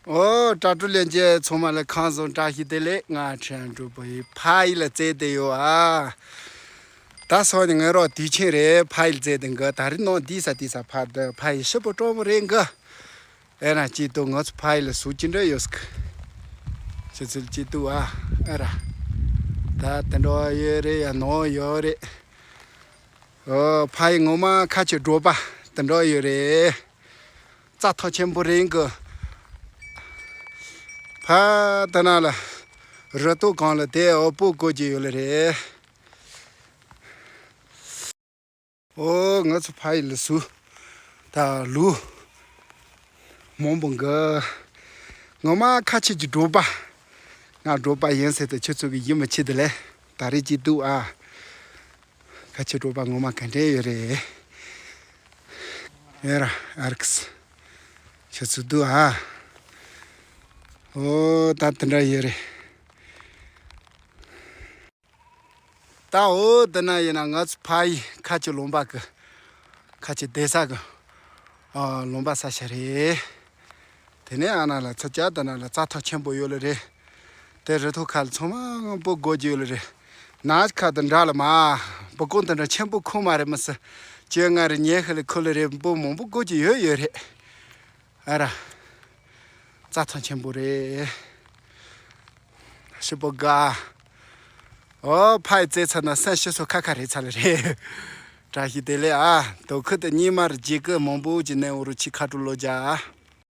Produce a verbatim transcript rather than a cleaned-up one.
ཨོ། དྲ་གྲོགས་ལྷན་རྒྱས་ཚང་མ་ལ་ཁམས་བཟང་བཀྲ་ཤིས་བདེ་ལེགས། ང་ཁྲེན་འབྲུག་པ་ཡི་ཕ་ཡུལ་ལ་བཙལ་ཏེ་ཡོད་ཨ། ད་སང་ཉིན་ང་རང་དུས་ཆེན་རེད། ཕ་ཡུལ་བཙལ་ཏེ་འགི། ད་རེས་ནང་འདི་ས་དེ་ས་ཕ་ད་ཕ་ཡུལ་ཞེ་པོ་སྤྲོ་པོ་རེད་འགི། ཨེ་ར་སྐྱིད་སྡུག་ང་ཚོ་ཕ་ཡུལ་ལ་སུ་ཅི་འདྲ་ཡོད་སྐ་ཆུ་ཚོད་སྐྱིད་སྡུག་ཨ། ཨེ་ར། ད་དེ་འདྲ་ཡོད་རེད། ཡ་ནང་ཡོད་རེད། ཨོ། ཕ་ཡུལ་ངོ་མ་ཁ་ཆེ་འགྲོ་པ་དེ་འདྲ་ཡོད་རེད། རྩྭ་ཐང་ཆེན་པོ་རེད་གི། ཕ་ད་ན་ལ་རི་ཏོ་གང་ལ་དེ་འོ་སྤོ་དགོས་ཀྱི་ཡོད་ལ་རེད། ཨོ། ང་ཚོ་ཕ་ཡུལ་ལ་སུ་ད་ལུ་མང་པོ་འགི། ངོ་མ་ཁ་ཆེ་གི་འགྲོ་པ། ང་འགྲོ་པ་ཡིན་ཟེར་ཏེ་ཁྱོད་ཚོ་གི་ཡིད་མི་ཆེས་དེ་ལས་ད་རེས་ཀྱི་འདུག་ཨ། ཁ་ཆེ་འགྲོ་པ་ངོ་མ་ག་འདྲས་ཡོད་རེད། ཡོད་ར་ཨར་ཁིས། ཁྱོད་ཚོ་འདུག་ཨ། ཨོ་ད་དེ་འདྲ་ཡོད་རེད། ད་འོ་དེ་ན་ཡིན་ན་ང་ཚོ་ཕ་ཡུལ་ཁ་ཆེ་ལུང་པ་གི་ཁ་ཆེ་བསྡད་ས་གི་ཨ་ལུང་པ་ས་ཆ་རེད། དེ་ནས་ཨ་ན་ལ་ཚ་ཅག་དེ་ན་ལ་རྩྭ་ཐང་ཆེན་པོ་ཡོད་ལ་རེད། དེ་རི་ཐོག་ཁ་ལ་ཚང་མ་སྤོ་དགོས་ཀྱི་ཡོད་ལ་རེད། ནགས་ཁ་དང་འདྲ་ལ་མ་སྤོ་ཀོང་དེ་འདྲ་ཆེན་པོ་ཁུག་མ་རེད་མི་སྲིད། ཅེ་ང་རེ་ཉལ་ཁ་ལ་ཁུ་ལ་རེད། སྤོ་མང་པོ་དགོས་ཀྱི་ཡོད་ཡོད་རེད། ཨ་ར། རྩྭ་ཐང་ཆེན་པོ་རེད། ཞེ་པོ་དགའ། ཨོ་ཕ་ཡུལ་བཙལ་ཚར་ན་སེམས་ཤི་སོ་ཁ་ཁ་རེད་ཚར་ལ་རེད། བཀྲ་ཤིས་བདེ་ལེགས་ཨ། དོ་ཁུ་དེ་ཉི་མ་རུ་རྗེ་ཀི་མང་པོ་ཅི་ནས་འུ་རུ་ཆི་ཁ་དྲུ་ལོ་རྒྱ།